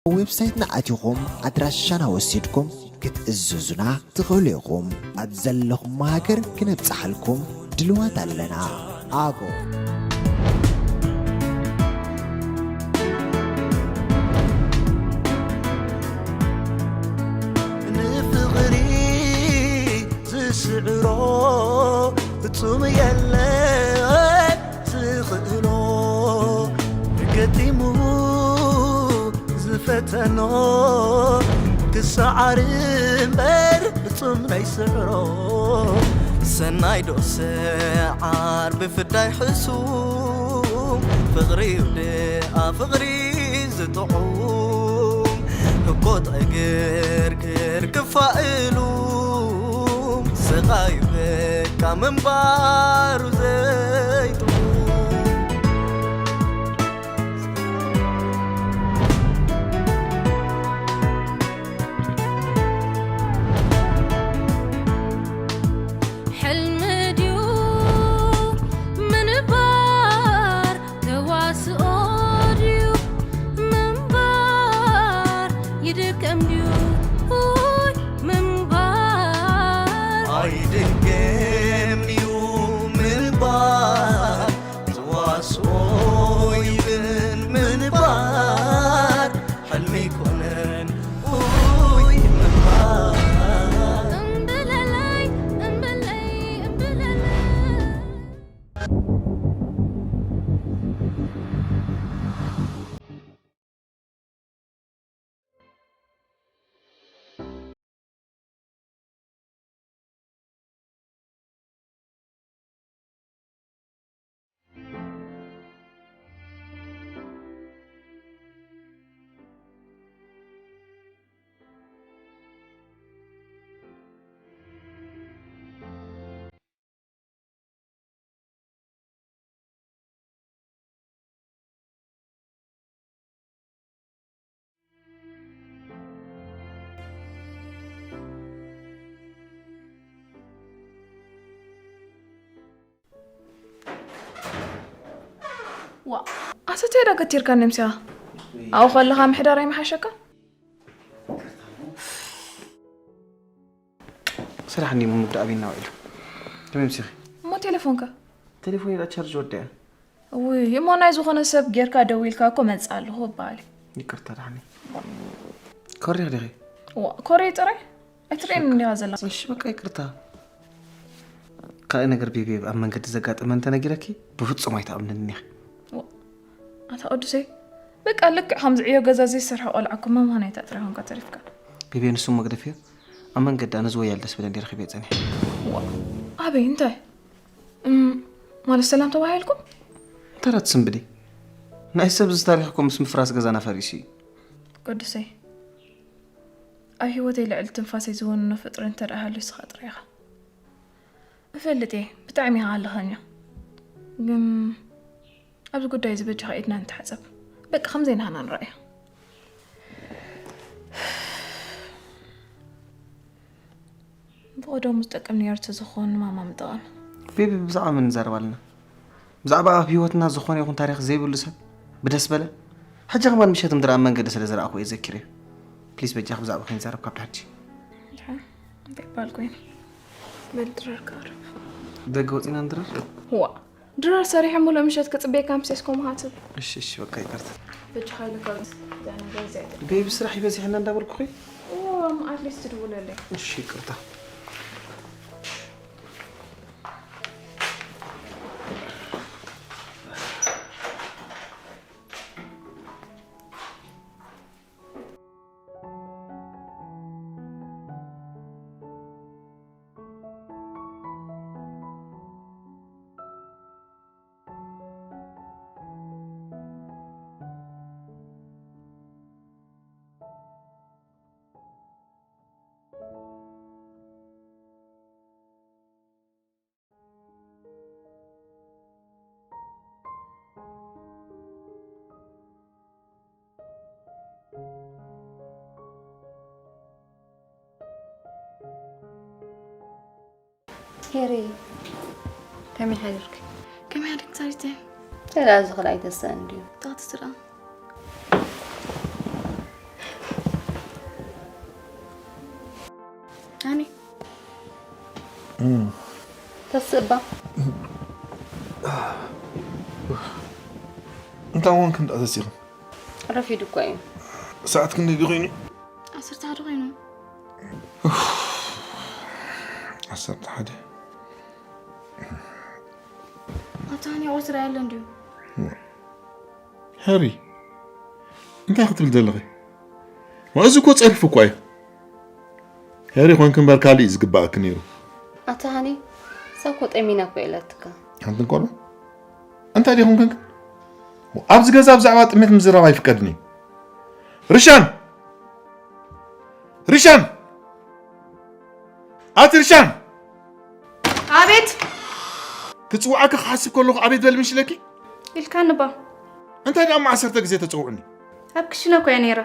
ዌብሳይትና ኣቲኹም ኣድራሻና ወሲድኩም ክትእዝዙና ትኽእሉ ኢኹም። ኣብ ዘለኹም ሃገር ክነብጽሓልኩም ድልዋት ኣለና። ኣጎ ንፍቕሪ ዝስዕሮ ፍጹም የለን ዝኽእሎ ገጢሙ ዝፈተኖ ክሰዓር እምበር ፍጹም ናይ ስዕሮ ሰናይ ዶ ሰዓር ብፍዳይ ሕሱም ፍቕሪ ዩ ደኣ ፍቕሪ ዝጥዑም እኮ ጠግርግር ክፋእሉ ስቓዩ በቃ ምንባሩ ዘይጥዑም ሕልሚ ድዩ ምንባር ተዋስኦ ድዩ ምንባር ይድከም ድዩ ውይ ምንባር ኣይድገም ድዩ ምንባር ተዋስኦ ይብል ምንባር ሕልሚ ኣይኮነን ውይ ምንባር እምብለለይ እምብለይ እምብለለይ ዋ ኣሰተይ ዳ ገቲርካ ነምስያ ኣብኡ ከለኻ ምሕዳር ኣይመሓሸካ ስራሕ እኒ ምሙድ ኣበይ እናውዒሉ ከመይ ምሲኺ እሞ ቴሌፎንከ ቴሌፎን ኢላ ቻርጅ ወዲያ ውይ እሞ ናይ ዝኾነ ሰብ ጌርካ ደዊልካ እኮ መፅእ ኣለኹ እበሃል እዩ ይቅርታ ዳሕኒ ኮሪኽ ዲኺ ዋ ኮረይ ጥራይ ኣይትርእየኒ እንዲኻ ዘለኻ እሺ በቃ ይቅርታ ካልእ ነገር ቤቢ ኣብ መንገዲ ዘጋጠመ እንተነጊረኪ ብፍጹም ኣይትኣምንንን ኢኺ ኣታ ቅዱሰይ በቃ ልክዕ ከምዚ ዕዮ ገዛ ዘይሰርሐ ቆልዓ እኮ መምሃናይታ ጥራይ ኮንካ ተሪፍካ ቤቢ ንሱ መግደፍዮ ኣብ መንገዲ ኣነ ዝወያል ደስ ብለኒ ረኺበዮ ጸኒሐ ኣበይ እንታይ ማለት ሰላም ተባሂልኩም እንታይ ዳ ትስንብዲ ናይ ሰብ ዝታሪኽ እኮ ምስ ምፍራስ ገዛና ፈሪሱ እዩ ቅዱሰይ ኣብ ህይወተይ ልዕሊ ትንፋሰይ ዝወንኖ ፍጥሪ እንተ ደኣ ሃልዩ ስኻ ጥራይ ኢኻ እፈልጥ እየ ብጣዕሚ ኢኻ ኣለኸኛ ግን ኣብዚ ጉዳይ እዚ በጃኻ ኢድና ንተሓጸብ በቃ ከምዘይ ናህና ንረኣያ ብቐደሙ ዝጠቅም ነይሩ ተዝኸውን ንማማ ምጠቐመ። ቤቢ ብዛዕባ መን ንዛረብ ኣለና? ብዛዕባ ኣብ ህይወትና ዝኾነ ይኹን ታሪኽ ዘይብሉ ሰብ ብደስ በለ። ሕጂ ከማን ምሸት ምድሪ ኣብ መንገዲ ስለ ዝረኣኹ እየ ዘኪረዮ። ፕሊስ በጃኺ ብዛዕባ ከይንዛረብ ካብ ድሕጂ። ድሓን እንታይ ባል ኮይኑ በል ድረር ክቐርብ። ደገ ወፂና ንድረር? ዋእ ድራር ሰሪሐ ሙሉእ ምሸት ክፅበየካ ኣምሲስኩ ምሃ ትብል። እሺ እሺ በቃ ይቅርታ። በጃኻ ኢለካ እዛ ነገር እዚኣ ኣይተድግም። ቤቢ ስራሕ ይበዚሐና እንዳበልኩኺ። እዎ ኣትሊስት ድውለለይ። እሺ ይቅርታ። ሄሪ ከመይ ሓዲርክ? ከመይ ሓዲርክ ሳሪተ? ሰላም ዝኽል ኣይተስእን ድዩ? ጣት ስራ ተስእባ እንታይ ወንክ እንዳተሲኽን? ረፊዱ እኮ እዩ። ሰዓት ክንደይ ዲኾይኑ? ዓሰርተ ሓደ ኮይኑ። ዓሰርተ ሓደ። ኣታ ሃኒ ቁርሲ ዳ ያለ እንዲሁ። ሄሪ፣ እንታይ ክትብል ዘለኺ? ዋ፣ እዚ እኮ ጸርፊ እኮ እዩ። ሄሪ ኮንክ እምበር ካልእ እዩ ዝግባኣኪ ነይሩ። ኣታ ሃኒ፣ እዛ እኮ ጠሚና እኮ ኢላትካ። ሓንቲ እንኮሎ? እንታይ ዲኹም ኮንክ? ኣብዚ ገዛ ብዛዕባ ጥሜት ምዝራብ ኣይፍቀድን እዩ። ርሻን! ርሻን! ኣቲ ርሻን! ኣቤት! ክጽውዓካ ክሓስብ ከለኹ ኣቤት በል ምሽ ኢለኪ? ኢልካኒ እባ። እንታይ ደኣ እሞ ዓሰርተ ግዜ ተጸውዕኒ? ኣብ ክሽነ እኮ እየ ነይረ።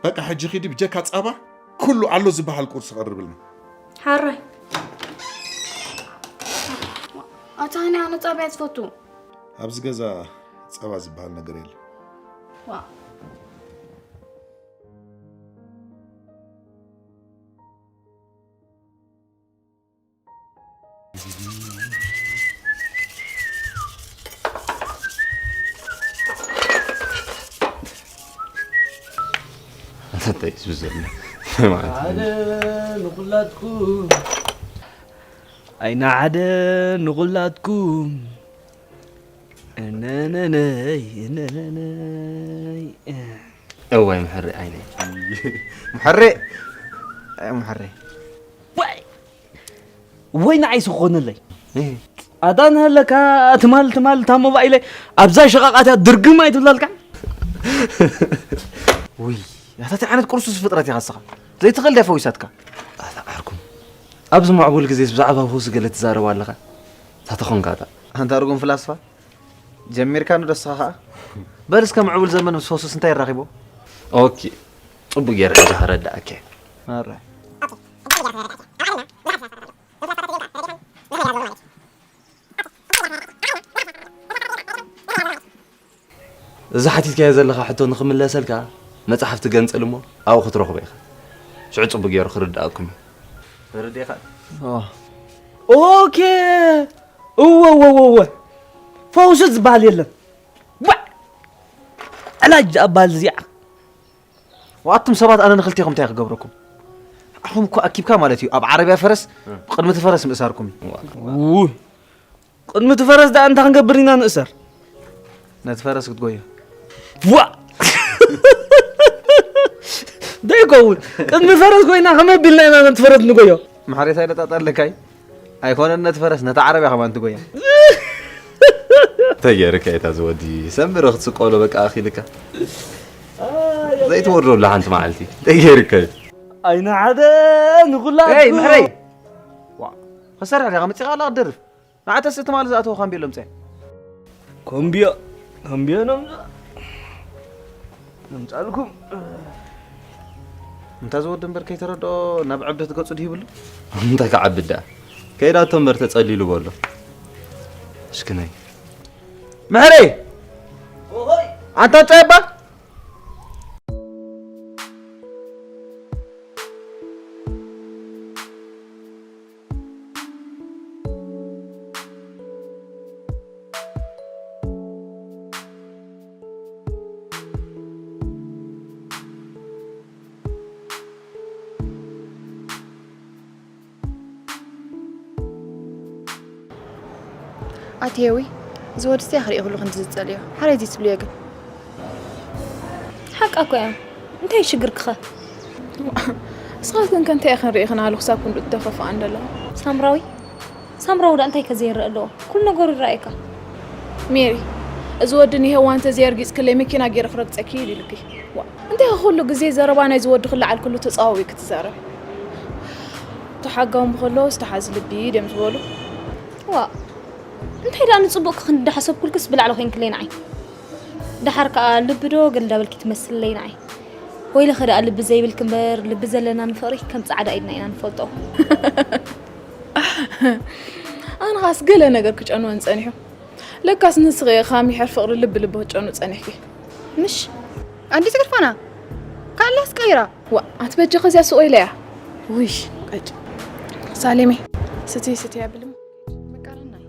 በቃ ሕጂ ኺዲ ብጀካ ጸባ ኩሉ ኣሎ ዝበሃል ቁርሲ ቀርብልና። ሓራይ። ኣታ ሃኒ ኣነ ጸባ እየ ዝፈቱ። ኣብዚ ገዛ ጸባ ዝበሃል ነገር የለን። ዋ። እንታይ እዩ ዘሎ? ሓደ ንኹላትኩም። ኣይና ሓደ ንኹላትኩም። እነነነይ፣ እነነነይ። እዋይ ምሕሬ ዓይነይ። ምሕሬ። ኣይ ምሕሬ። ዋይ! ወይ ንዓይ ስኾነለይ። እህ። ኣታ ንሃለካ ትማል፣ ትማል፣ እታ ሞባይለይ ኣብዛ ሸቓቓት እያ ድርግም ኣይትብላልካ? ውይ፣ ኣታ እንታይ ዓይነት ቁርሱስ ፍጥረት ኢኻ እስኻ? ዘይትኽእል ድያ ፈዊሳትካ? ኣታ ዓርኩም፣ ኣብዚ ምዕቡል ግዜስ ብዛዕባ ፈውሲ ገለ ትዛረብ ኣለኻ? እታ ተኾንካ እታ። ኣንታ ርጉም ፍላስፋ፣ ጀሚርካ ንዶ እስኻ ኸኣ? በል እስከ ምዕቡል ዘመን ምስ ፈውሱስ እንታይ የራኺቦ? ኦኬ፣ ጽቡቅ ገይረ ሕጂ ከረዳእካ እየ። ኣረ። እዚ ሓቲትካዮ ዘለኻ ሕቶ ንኽምለሰልካ መጽሓፍቲ ገንጽል እሞ ኣብኡ ክትረኽቦ ኢኻ። ሽዑ ጽቡቅ ገይሩ ክርድኣኩም እዩ። ተረዲእካ? ኦ። ኦኬ። እወ፣ እወ፣ እወ፣ እወ። ፈውሲ ዝበሃል የለን። ዋዕ! ዕላጅ ኣባል እዚኣ። ወኣቱም ሰባት፣ ኣነ ንኽልቴኹም እንታይ ክገብረኩም? ንዓኹም እኮ ኣኪብካ ማለት እዩ፣ ኣብ ዓረብያ ፈረስ እ። ብቕድሚ እቲ ፈረስ ምእሳርኩም እዩ። ዋ። ውይ። ቅድሚ እቲ ፈረስ ደኣ እንታይ ክንገብር ኢና ንእሰር? ነቲ ፈረስ ክትጎዮ። ዋ! ደይከውን። ቅድሚ ፈረስ ኮይና ከመይ ቢልና ኢና ነቲ ፈረስ ንጎዮ? ማሕሬት ኣይለጣጣ ኣለካይ? ኣይኮነን ነቲ ፈረስ፣ ነታ ዓረብያ ከማን ትጎያ። እንታይ ገይርካ እታ ዝወዲ ሰምረ ክትስቆሎ በቃ ኣኺልካ። ዘይትወርደሉ ሓንቲ መዓልቲ። እንታይ ገይርካ እዩ? ኣይና ሓደ ንኹላትኩም። ኤይ፣ ምሕረይ! ዋ፣ ከሰርሕ ዲኻ መጺኻ ኣላ ክትደርፍ? ንዓተስ ትማሊ ዝኣተወ ካምብዮ ለምጸ። ኮምብዮ፣ ኮምብዮ ነምጻ-፣ ነምጻልኩም። እንታ ዝወዲ እምበር ከይተረድኦ ናብ ዕብደት ገጹ ድዩ ይብሉ? እንታይ ክዓብድ ደኣ? ከይዳቶ እምበር ተጸሊሉ በሎ። እሽክነይ። ምሕረይ! ኣንታ እንታይ እባ? ኣቲ ሄዊ፣ እዚ ወዲ ስታይ ክርኢ ኩሉ ክንዲ ዝጸልዮ። ሓረይ እዚ ትብልዮ ግን። ሓቃ እኮ እያ። እንታይ እዩ ሽግርክኸ? እስኻትክን ከ እንታይ ኢኽን ርኢኽን ኣሉ ክሳብ ክንዱ እተኸፍኣን ዘለኹ? ሳምራዊ? ሳምራዊ ደኣ እንታይ ከ ዘይረአ ኣለዎ? ኩሉ ነገሩ ይረኣየካ። ሜሪ፣ እዚ ወዲ ንሄዋን ተዘየርጊጽክለይ መኪና ገይረ ክረግጸኪ እዩ ኢሉኪ። ዋ፣ እንታይ ኩሉ ግዜ ዘረባ ናይዚ ወዲ ክለዓል ኩሉ ተጻዋዊክ ትዛረብ? ተሓጋውን ብኸሎ ዝተሓዝ ልቢ ድዮም ዝበሉ? ዋ፣ እንታይ ደኣ ንጽቡቕ ክንዲ ሓሰብኩልክስ ብላዕሊ ኮይንክለይ ንዓይ። ደሓር ከኣ ልቢ ዶ ገለ እንዳበልኪ ትመስልለይ ንዓይ። ወይለኸ ደኣ ልቢ ዘይብልኪ እምበር፣ ልቢ ዘለና ንፍቕሪ ከም ጻዕዳ ኢድና ኢና ንፈልጦ። ኣነ ኻስ ገለ ነገር ክጨንወን ጸኒሑ። ለካስ ንስኺ ኢኺ ካብ ሚሕር ፍቕሪ ልቢ ልቢ ክትጨኑ ጸኒሕኪ። ምሽ? ኣንዲት ግርፋና? ካላስ ቀይራ? ዋ፣ ኣቲ በጃኺ እዚኣ ስቕ ኢለያ። ውይ፣ ቀጭ። ሳሌመይ፣ ስትይ ስትይ ኣብልም መቃረናይ።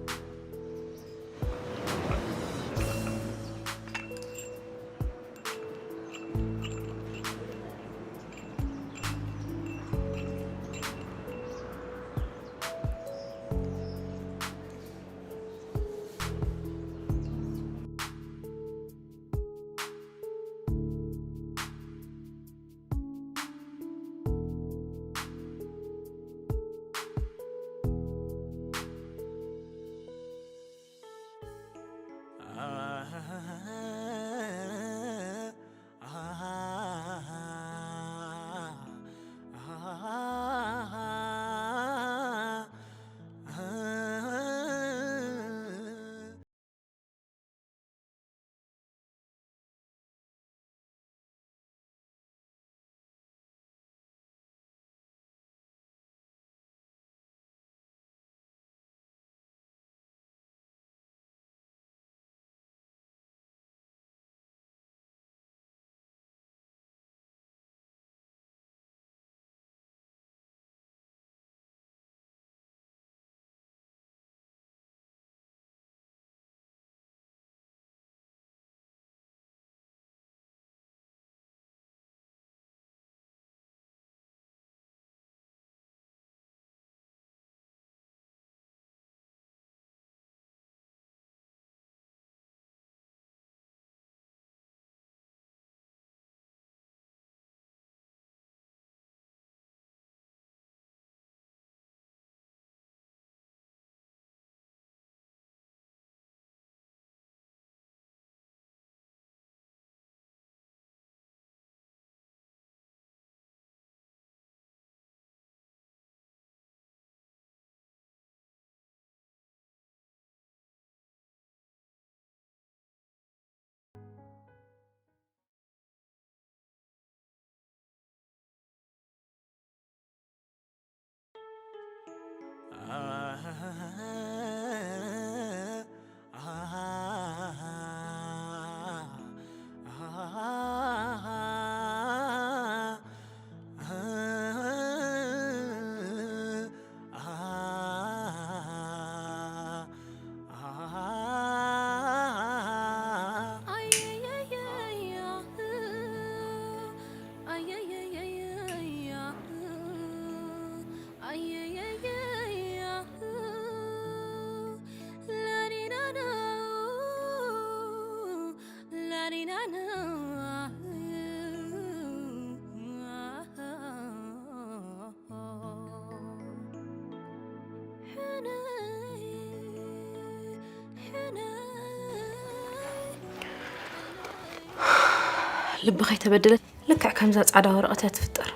ልቢ ከይተበደለት ልክዕ ከምዛ ጻዕዳ ወረቐት እያ ትፍጠር።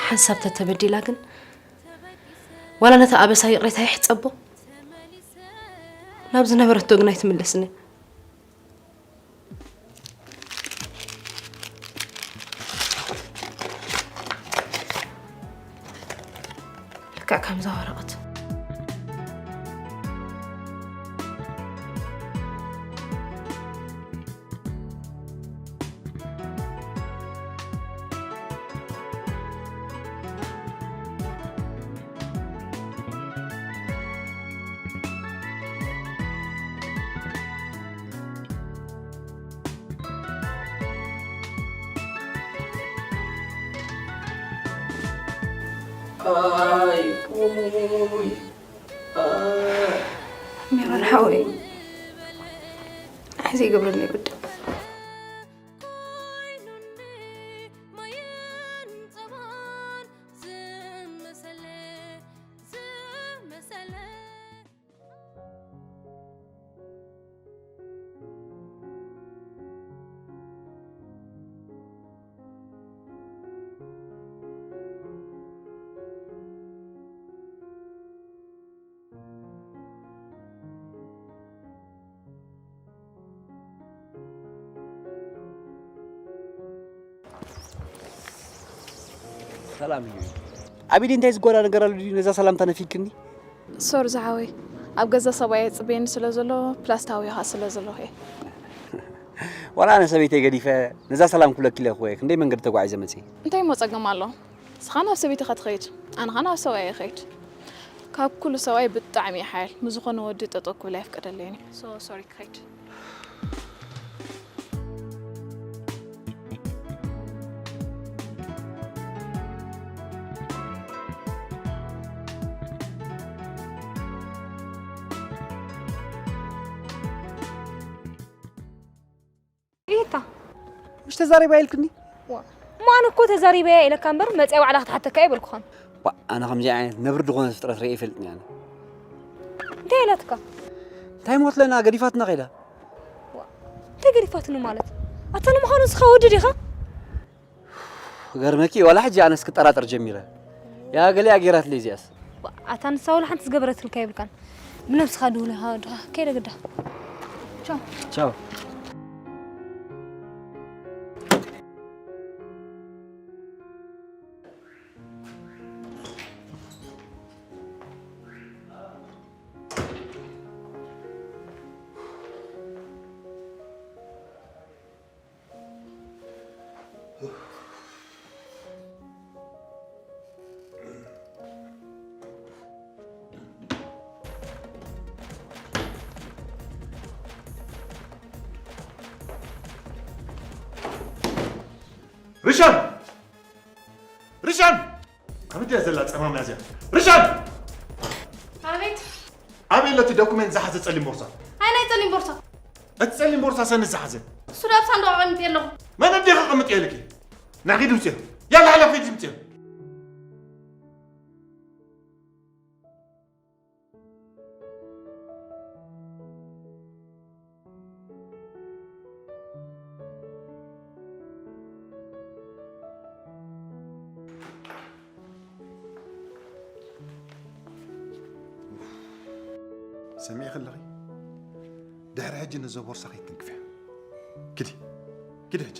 ሓንሳብ ተተበዲላ ግን ዋላ ነቲ ኣበሳ ይቕሬታ ይሕጸቦ፣ ናብ ዝነበረቶ ግን ኣይትምለስን እያ። ልክዕ ከምዛ ወረቐት። ኣይ፣ ኡይ፣ ኣይ። ሜሮን ሓወይ፣ ኣይ ዘይገብረኒ ጉዳይ። ሰላም እዩ። ኣቢዲ እንታይ ዝጎዳ ነገር ኣሎ ድዩ ነዛ ሰላምታ ነፊግክኒ? ሶሪ ዝሓወይ፣ ኣብ ገዛ ሰብኣይ የፅበየኒ ስለ ዘሎ ፕላስ ታዊኻ ስለ ዘለኹ እየ። ዋላ ኣነ ሰበይተይ ገዲፈ ነዛ ሰላም ክብለኪ ኢለ እኮ እየ ክንደይ መንገዲ ተጓዒዘ መፅየ። እንታይ እሞ ፀገም ኣሎ? ንስኻ ናብ ሰበይትኻ ትኸይድ፣ ኣነ ኸዓ ናብ ሰብኣይ ይኸይድ። ካብ ኩሉ ሰብኣይ ብጣዕሚ እዩ ሓያል፣ ምስ ዝኾነ ወዲ ጠጠው ክብል ኣይፍቀደለይን እዩ። ሶ ሶሪ ክኸይድ። ኢታ ምሽ ተዛሪባ ኢልክኒ? እሞ ኣነ እኮ ተዛሪበያ ኢለካ እምበር መፅያ ባዕላ ክትሓተካ ኣይበልኩኻን። ዋ ኣነ ከምዚ ዓይነት ነብሪ ዝኾነ ፍጥረት ርእየ ይፈልጥኒ ኣነ። እንታይ ኢላትካ? እንታይ ሞት ለና ገዲፋትና ከይዳ? እንታይ ገዲፋትኒ ማለት? ኣታ ንምዃኑ ንስኻ ወዲ ዲኻ? ገርመኪ ዋላ ሕጂ ኣነስ ክጠራጠር ጀሚረ። ያ ገሊኣ ገይራትለይ እዚኣስ። ኣታ ንሳ ወላ ሓንቲ ዝገበረትልካ የብልካን። ብነብስኻ ድውል ኢኻ ወድኻ ከይደ ግዳ። ቻው። ቻው። ርሻን! ርሻን! ኣበይ ድያ ዘላ ጸማም እዚኣ? ርሻን! ኣቤት። ኣበይ ኣለቲ ዶኩሜንት ዝሓዘ ጸሊም ቦርሳ? ኣይ ናይ ጸሊም ቦርሳ። እቲ ጸሊም ቦርሳ ሰኒ ዝሓዘ? እሱ ዳብ ሳንዱቕ ኣቐሚጥ ኣለኹ። መን እንዲኻ ቅምጥ የልኪ? ናኺ ድምፅዮ። ያላ ሓላ ኸይድ ድምፅዮ። ሰሚዒ ከለኺ ድሕሪ ሕጂ ነዞ ቦርሳ ከይትንክፍያ። ክዲ ክዲ ሕጂ።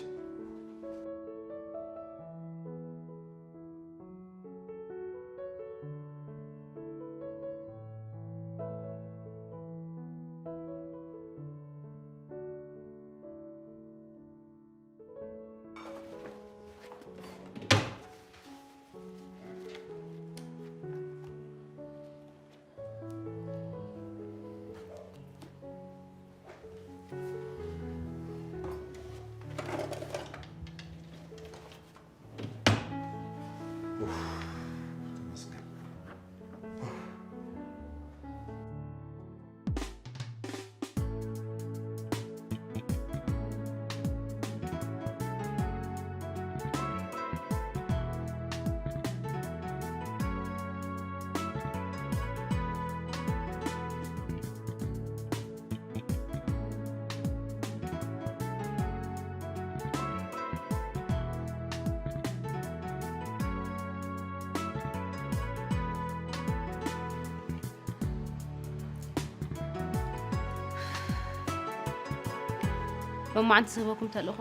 ሎማዓንቲ ዝህበኩም ተልእኾ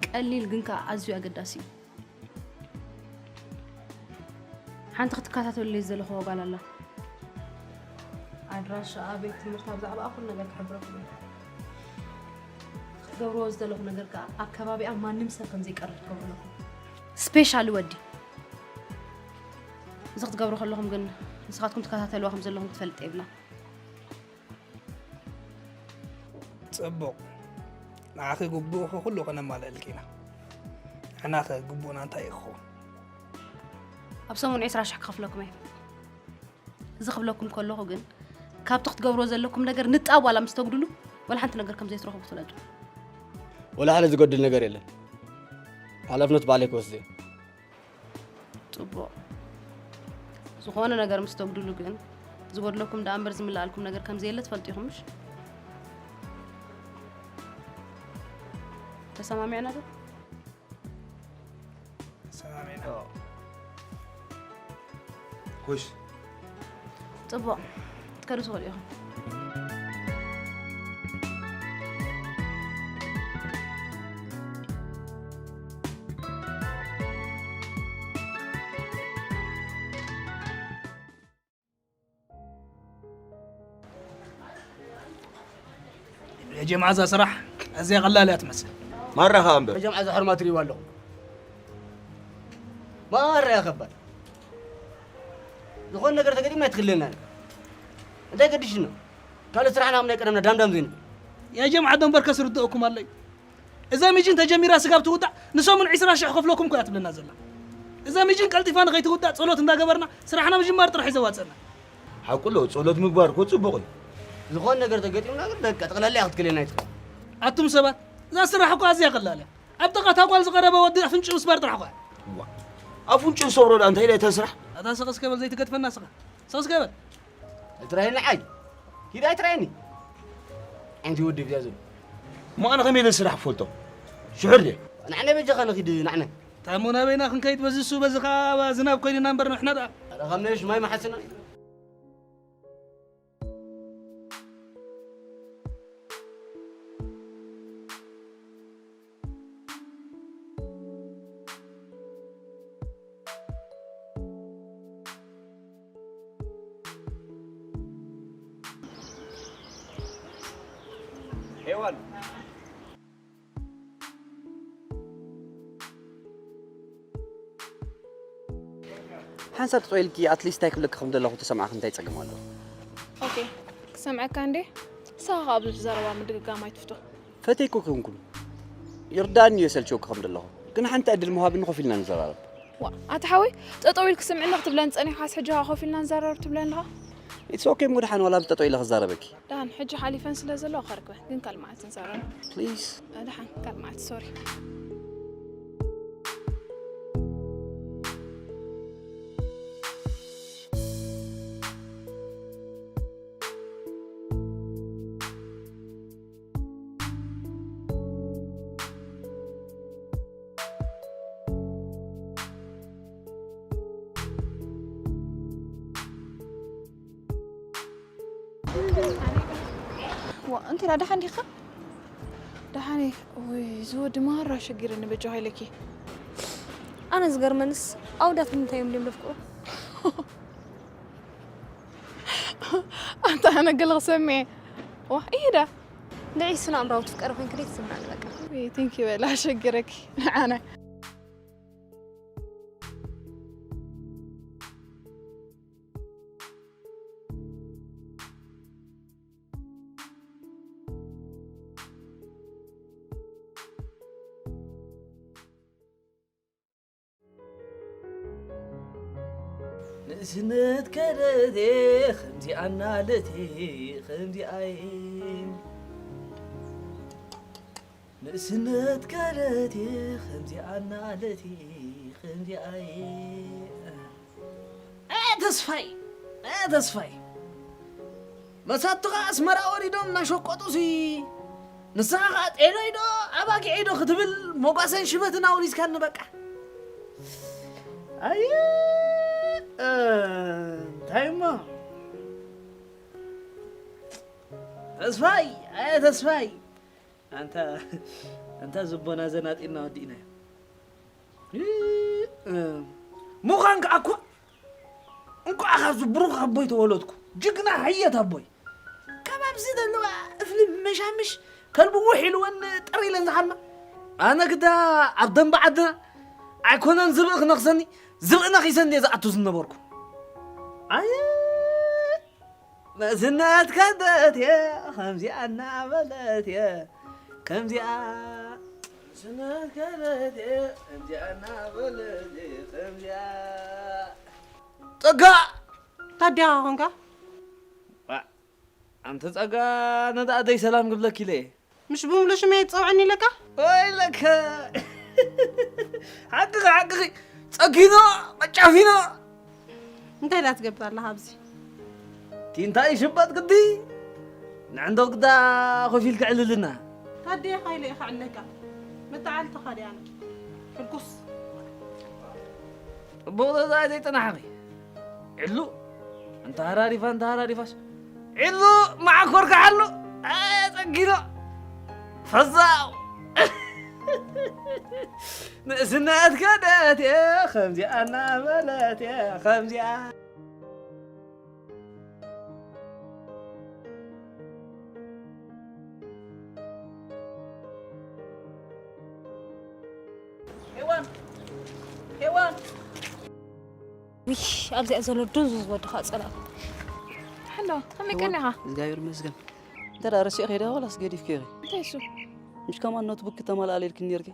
ቀሊል ግን ከኣ ኣዝዩ ኣገዳሲ እዩ። ሓንቲ ክትከታተሉለይ ዝደለኹዋ ጓል ኣላ። ኣድራሻኣ፣ ቤት ትምህርታ፣ ብዛዕባኣ ኩሉ ነገር ክሕብረኩም እየ። ክትገብርዎ ዝደለኹ ነገር ከኣ ኣብ ከባቢኣ ማንም ሰብ ከም ዘይቀርብ ክትገብሩ ኣለኩም። ስፔሻሊ ወዲ። እዚ ክትገብሩ ከለኹም ግን ንስኻትኩም ትከታተልዋ ከም ዘለኹም ክትፈልጥ የብላን። ጽቡቕ፣ ንዓኺ ግቡእኺ ኩሉ ከነማልኣልኪ ኢና። ንሕናኸ ግቡእና እንታይ እዩ ክኸውን? ኣብ ሰሙን ዕስራ ሽሕ ክኸፍለኩም እየ። እዚ ክብለኩም ከለኹ ግን ካብቲ ክትገብርዎ ዘለኩም ነገር ንጣብ ዋላ ምስ ተጉድሉ ዋላ ሓንቲ ነገር ከም ዘይትረኽቡ ፍለጡ። ወላ ሓደ ዝጎድል ነገር የለን። ሓላፍነት ባዕለይ ክወስድ እየ። ጽቡቕ። ዝኾነ ነገር ምስ ተጉድሉ ግን ዝጎድለኩም ደኣ እምበር ዝምልኣልኩም ነገር ከም ዘየለ ትፈልጡ ኢኹም ምሽ? ተሰማሚዕና ዶ? ሰማሚዕና። ኩሽ ጽቡቕ። ክትከዱ ትኽእሉ ኢኹም። ጀምዓ፣ እዛ ስራሕ ኣዝያ ቀላል እያ ትመስል። ማራ ኸኣ እምበር። ጀምዓ፣ እዛ ሕርማ ትርእይዋ ኣለኹም። ማራ እያ ከባድ። ዝኾነ ነገር ተገጢምና ኣይትኽለና። እንታይ ገዲሽና? ካልእ ስራሕና ከም ናይ ቀደምና ዳምዳም ዘይንብል። ያ ጀምዓ፣ ደንበር ከስርድአኩም ኣለይ። እዛ ሚጅን ተጀሚራ ስጋብ ትውዳእ ንሰሙን ዕስራ ሽሕ ከፍለኩም እኮ እያ ትብለና ዘላ። እዛ ሚጅን ቀልጢፋ ንኸይትውዳእ ጸሎት እንዳገበርና ስራሕና ምጅማር ጥራሕ እዩ ዘዋጸና። ሓቁ ኣሎ፣ ጸሎት ምግባር እኮ ጽቡቕ እዩ። ዝኾነ ነገር ተገጢምና ግን በቃ ጠቕላላ እያ ክትክለና ኣይትኽእል። ኣቱም ሰባት፣ እዛ ስራሕ እኮ ኣዝያ ቀላል እያ። ኣብ ጥቓ እታ ጓል ዝቐረበ ወዲ ኣፍንጭኡ ምስባር ጥራሕ እኮ እያ። ዋ፣ ኣፍንጭኡ ዝሰብሮ ደኣ እንታይ ኢለ እተን ስራሕ? ኣታ ስቕ እስከ በል ዘይትገድፈና ስኻ። ስቕ እስከ በል። ኣይትራየኒ ዓይ። ሂድ ኣይትራየኒ። ዓንቲ ወዲ ብዚያ ዘሎ። እሞ ኣነ ከመይ ኢለ ስራሕ ክፈልጦ? ሽሑር ድየ? ንዓነ በጃኻ ንኺድ ንዓነ። ታሞ ናበይና ክንከይድ በዚ እሱ በዚ ኸዓ ዝናብ ኮይንና እምበር ንሕና ደኣ። ኣረ ካብ ነሽ ማይ መሓስና። ሄዋን ሓንሳብ ተጠውኢልኪ ኣትሊስት እንታይ ክብለኪ ከም ዘለኹ ተሰማዕኺ እንታይ ጸገም ኣለዎ? ኦኬ ክሰምዐካ እንዴ? ንስኻ ከኣ ብዙሕ ዘረባ ምድግጋም ኣይትፍቶ። ፈትየኪ ኣይኮንኩን ይርድኣኒ እዩ የሰልችወኪ ከም ዘለኹ ግን ሓንቲ ዕድል ምሃብኒ ኮፍ ኢልና ንዘራረብ። ዋእ ኣታ ሓወይ ጠጠው ኢልኪ ስምዕኒ ክትብለኒ ጸኒሕካስ ሕጂ ከኣ ኮፍ ኢልና ንዘራረብ ትብለኒ ኣለኻ? It's okay እሞ ደሓን ዋላ ብጠጠው ኢለ ክዛረበኪ። ደሓን ሕጂ ሓሊፈን ስለ ዘለዋ ከርክበን ግን ካልእ መዓልቲ ንዛረብ። Please። ደሓን ካልእ መዓልቲ ሶሪ። ዋ እንተ ደሓን ዲኻ? ደሓን እየ። ወይ እዚ ወዲ ማራ ሸጊረኒ በጃኻ ኢለኪ። ኣነ ዝገርመንስ ኣወዳት ንምንታይ እዮም ድዮም ዘፍቅሩ? ኣንታ ኣነ ገለ ክሰምዕ እየ። ዋ ኢሂዳ። ንዒ ስነ ኣእምራዊ ትፍቀሪ ኮይንኪ ደይ ትስምዓኒ በቃ። ወይ ቴንኪ በላ ሸጊረኪ ንዓና። ንእስነት ከደቴ ከምዚኣ እናለቴ ከምዚኣይ ንእስነት ከደቴ ከምዚኣ እናለቴ ከምዚኣይ እ ተስፋይ እ ተስፋይ መሳቱኻ ኣስመራ ወሪዶም እናሸቀጡሲ ንስኻ ኸዓ ጤሎይ ዶ ኣባጊዐይ ዶ ክትብል ሞጓሰን ሽበትን ኣውሪስካኒ በቃ ኣየ እንታይ እሞ ተስፋይ ኣየ ተስፋይ ኣንታ ኣንታ ዝቦና ዘናጢና ወዲእናዮ ምዃን ከዓ እኮ እንኳዕ ካብዚ ብሩኽ ኣቦይ ተወለድኩ ጅግና ሓየት ኣቦይ ካብ ኣብዚ ዘለዋ እፍሊ መሻምሽ ከልቢ ውሕ ኢልወን ጥር ኢለን ዝሓልማ ኣነ ግዳ ኣብ ደንበ ዓድና ኣይኮነን ዝብኢ ክነኽሰኒ ዝብኢ ነኺሰኒ እየ ዝኣቱ ዝነበርኩ ኣየ መእዝነት ከደት እየ ከምዚኣ እናበለት እየ ከምዚኣ መእዝነት ከደት እየ ከምዚኣ እናበለት እየ ከምዚኣ ጸጋ ታዲያ ኾንካ ኣንቲ ጸጋ ነዳ ኣደይ ሰላም ክብለኪ ኢለ እየ ምሽ ብምሉ ሽመይ ትጸውዐኒ ኢለካ? ወይለከ ሓቅኺ ሓቅኺ ጸጊኖ ቀጫፊኖ እንታይ ዳ ትገብር ኣለኻ ኣብዚ? ቲ እንታይ ይሽበጥ ግዲ ንዕንዶ ግዳ ኮፍ ኢልኪ ዕልልና። ታዴኻ ኢለ ኢኻ ዕለካ መተዓልትኻ ድያና ሕጉስ ጽቡቕ ገዛ ዘይጸናሕኺ ዕሉ እንተ ሃራሪፋ እንተ ሃራሪፋስ ዒሉ መዓኮር ክሓሉ ኣጸጊኖ ፈዛው ንእስነት ከደት እየ ከምዚኣ እናበለት እየ ከምዚኣ ውይ ኣብዚኣ ዘሎ ድንዙዝ ወድኻ ጸላእ። ሓሎ ከመይ ቀኒኻ? እግዚኣብሔር ይመስገን። እንተ ደኣ ረሲዕ ከይደ ዋላስ ገዲፍ ከይሪ? እንታይ እሱ? ምሽ ከማን ኖትቡክ ተማልኣለ ኢልክኒ ነርኪ?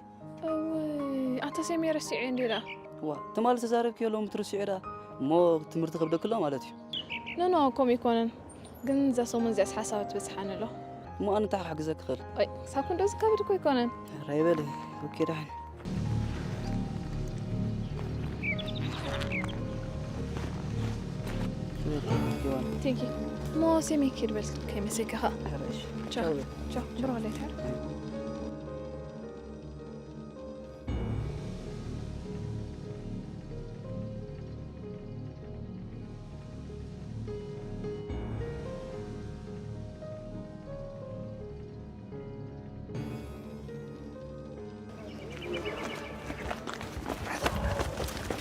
እወይ ኣታ ሰሜ ረሲዐ እንዴ ደኣ? ዋ ትማል ተዛረብኪ የሎም ትርሲዑ ደኣ እሞ ትምህርቲ ከብደክሎ ማለት እዩ። ኖኖ ከምኡ ይኮነን። ግን እዛ ሰሙን እዚኣስ ሓሳብ ትበዝሓኒ ኣሎ። እሞ ኣነ እንታይ ክሕግዘኪ ክእል? ኣይ ክሳብ ክንዶ ዝከብድ እኮ ኣይኮነን። ራይ በለ። ኦኬ ደሓን። ቴንኪ። እሞ ሴሜ ኪድ በል ከይመሰካ ኸ። ቻው። ቻው። ብሮ ለታ።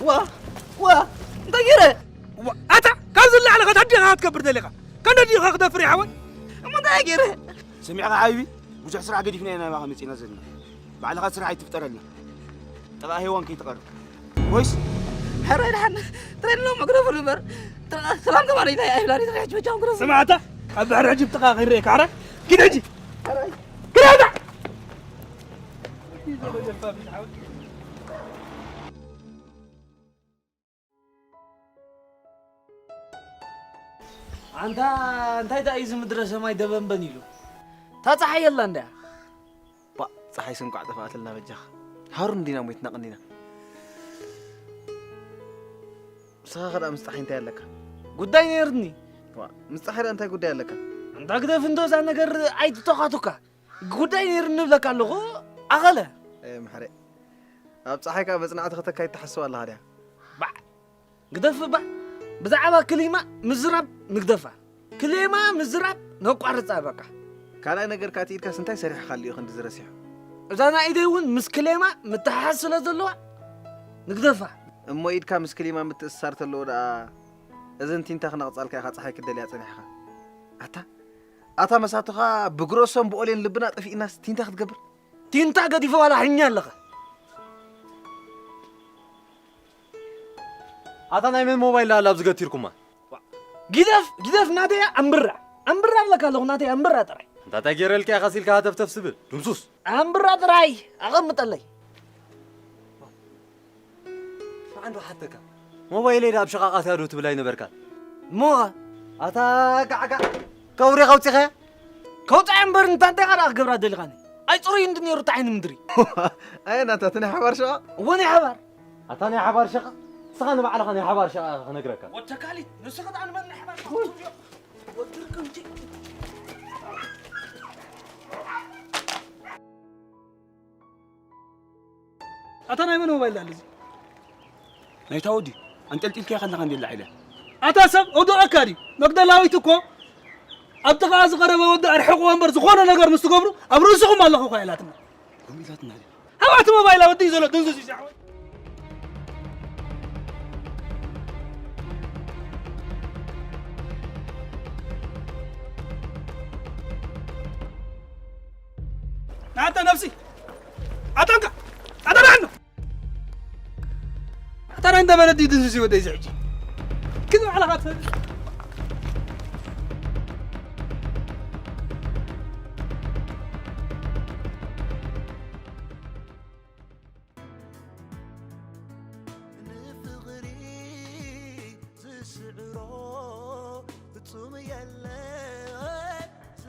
ዋ ዋ እንታይ ገይረ ኣታ ካብዚ ላዕሊ ከታ ዲኻ ክትከብር ደሊኻ ከንደ ዲኻ ክደፍር ይሓወይ እሞ እንታይ ገይረ ስሚዕኻ ሓቢቢ ብዙሕ ስራሕ ገዲፍና ኢና ናባኻ መፂና ዘለና ባዕልኻ ስራሕ ኣይትፍጠረልና ጠባእ ሄዋን ከይትቐርብ ወይስ ሕራይ ድሓን ትረድሎ መግረፉ ንበር ሰላም ተማሪታ ኣይብላኒ ትረሕጅ በጃ መግረፉ ስማዕታ ኣብ ድሕሪ ሕጂ ብጥቓ ከይረኤካ ሕራይ ኪድ ሕጂ ኪድ ሕጂ ኣንታ እንታይ ደኣ እዩ ዝምድረ ሰማይ ደበንበን ኢሉ እታ ፀሓይ የላ እንድያ ባ ፀሓይ ስንቋዕ ጠፋኣትልና በጃኻ ሃሩን እንዲና ሞይትና ቀኒና ንስኻ ከዳ ምስ ፀሓይ እንታይ ኣለካ ጉዳይ ነይርኒ ዋ ምስ ፀሓይ ደኣ እንታይ ጉዳይ ኣለካ ኣንታ ግደፍ እንዶ እዛ ነገር ኣይትተኻቱካ ጉዳይ ነይሩ ንብለካ ኣለኹ ኣኸለ ምሕረ ኣብ ፀሓይ ከዓ መፅናዕቲ ከተካይ ትሓስብ ኣለኻ ድያ ባዕ ግደፍ ባዕ ብዛዕባ ክሊማ ምዝራብ ንግደፋ ክሌማ ምዝራብ ነቋርፃ በቃ ካልኣይ ነገር ከዓ ትኢድካስ እንታይ ሰሪሕካ ኣሊኡ ክንዲ ዝረሲሑ እዛ ናይ ኢደይ እውን ምስ ክሌማ ምትሓሓዝ ስለ ዘለዋ ንግደፋ እሞ ኢድካ ምስ ክሊማ ምትእስሳር ተለዎ ደኣ እዘን ቲንታ ክነቕፃልካ ኢኻ ፀሓይ ክደልያ ፀኒሕኻ ኣታ ኣታ መሳቱኻ ብግሮሶም ብኦሌን ልብና ጠፊእናስ ቲንታ ክትገብር ቲንታ ገዲፈ ዋላ ሕኛ ኣለኻ ኣታ ናይ መን ሞባይል ዳኣላ ኣብዚ ገቲርኩማ ግደፍ ግደፍ ናተያ ኣንብራ ኣንብራ ኣለካ ኣለኹ ናተያ ኣንብራ ጥራይ እንታታይ ገይረልካ ኢኻ ሲልካ ሃተፍተፍ ስብል ድምሱስ ኣንብራ ጥራይ ኣቐምጠለይ ንዓንዶ ሓተካ ሞባይለይ ዳ ኣብ ሸቓቓት ያዶ ትብል ኣይነበርካን እሞ ኣታ ጋዕጋዕ ከውሪ ከውፂኸ ከውፃ እምበር እንታ እንታይ ካልኣ ክገብራ ደሊኻኒ ኣይፅሩይ እንዲ ነይሩ ጣዒኒ ምድሪ ኣየ ናታ እቲ ናይ ሓባር ሸቓቕ እዎ ናይ ሓባር ኣታ ናይ ሓባር ሸቓቕ ንስኻ ንባዕልኻ ናይ ሓባር ሸቓቕ ክነግረካ ወተካሊት ንስኻ ጣዕኒ መን ናይ ሓባር ሸቓቕ ወድርቅምቲ ኣታ ናይ መን ሞባይል ኣለ እዚ ናይታ ወዲ ኣንጠልጢልካያ ከለኻ እንዴ ላዒለ ኣታ ሰብ ወድቐካ ድዩ መግደላዊት እኮ ኣብ ጥቓ ዝቐረበ ወዲ ኣርሕቕዎ እምበር ዝኾነ ነገር ምስ ትገብሩ ኣብ ርእስኹም ኣለኹ እኳ ኢላትና ከምኡ ኢላትና ድያ ኣብኣ እቲ ሞባይል ኣወዲ እዩ ዘሎ ድንዙዝ እዩ ዛዕወይ ናተ ነብሲ ኣጠንካ ኣጠናዕኖ ኣታ እንታይ ማለት እዩ ድንዙዝ ወደይ ዝሕጂ ግን ባዕልኻ ትፈልጥ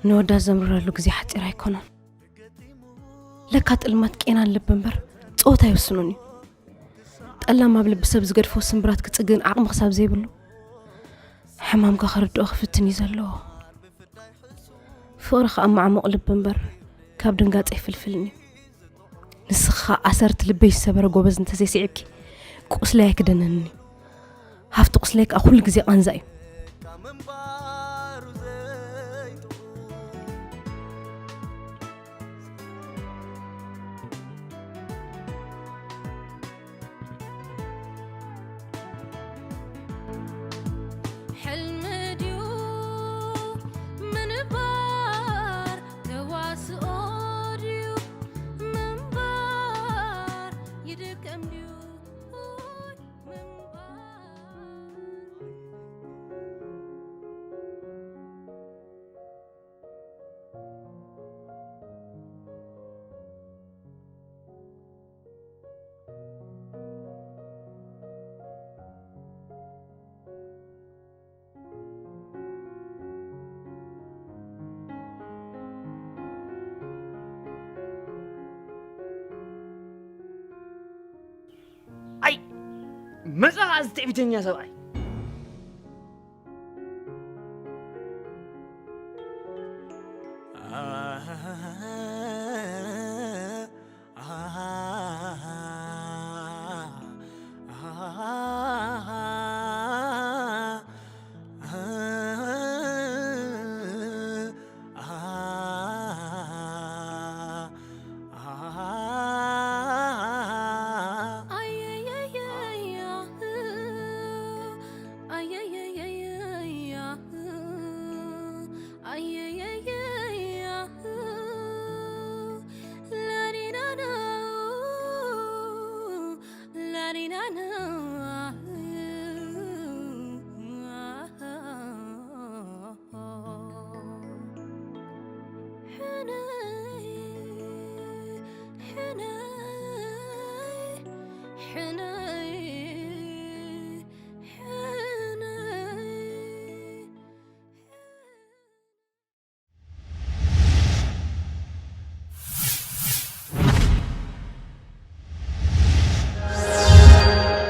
ንወዳ ዘምርረሉ ግዜ ሓፂር ኣይኮነን ለካ ጥልማት ቄናን ልቢ እምበር ፀወታ ኣይውስኑን እዩ ጠላም ኣብ ልቢ ሰብ ዝገድፎ ስምብራት ክፅግን ዓቕሚ ክሳብ ዘይብሉ ሕማምካ ክርድኦ ክፍትን እዩ ዘለዎ ፍቕሪ ከዓ ማዕሙቕ ልቢ እምበር ካብ ድንጋፀ ይፍልፍልን እዩ ንስኻ ኣሰርት ልበይ ዝሰበረ ጎበዝ እንተዘይስዒብኪ ቁስለይ ኣይክደነንን እዩ ሃፍቲ ቁስለይ ከዓ ኩሉ ግዜ ቃንዛ እዩ ሕልሚ ድዩ ምንባር ተዋስኦ ድዩ ምንባር ይድከም ድዩ መጻ እዚ ትዕቢተኛ ሰብኣይ።